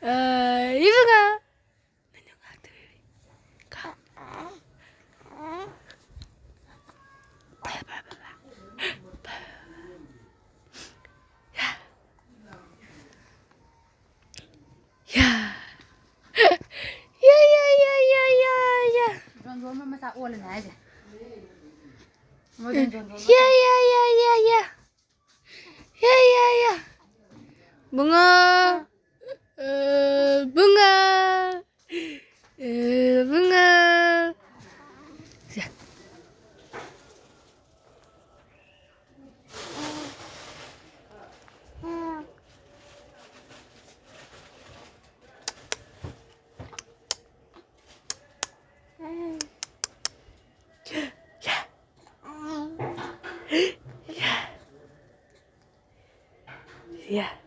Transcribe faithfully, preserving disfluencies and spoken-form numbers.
ꯑ, ꯏꯕꯨꯡꯉꯣ꯫ ꯃꯅꯨꯡ ꯍꯥꯛꯇꯣꯛꯏ꯫ ꯀꯥꯎ꯫ ꯌꯥ꯫ ꯌꯥ, ꯌꯥ, ꯌꯥ, ꯌꯥ, ꯌꯥ, ꯌꯥ꯫ ꯖꯣꯟꯖꯣꯟꯕ ꯃꯆꯥ ꯑꯣꯜꯂꯅꯤ ꯍꯥꯏꯁꯦ꯫ ꯃꯣꯏ ꯖꯣꯟꯖꯣꯟꯕ ꯃꯆꯥ꯫ ꯌꯥ, ꯌꯥ, ꯌꯥ, ꯌꯥ, ꯌꯥ꯫ ꯌꯥ, ꯌꯥ, ꯌꯥ꯫ ꯕꯨꯡꯉꯣ꯫ ꯑ, ꯕꯨꯡꯉꯣ꯫ ꯑ, ꯕꯨꯡꯉꯣ꯫ ꯁꯦ꯫ ꯌꯥ꯫ ꯌꯥ꯫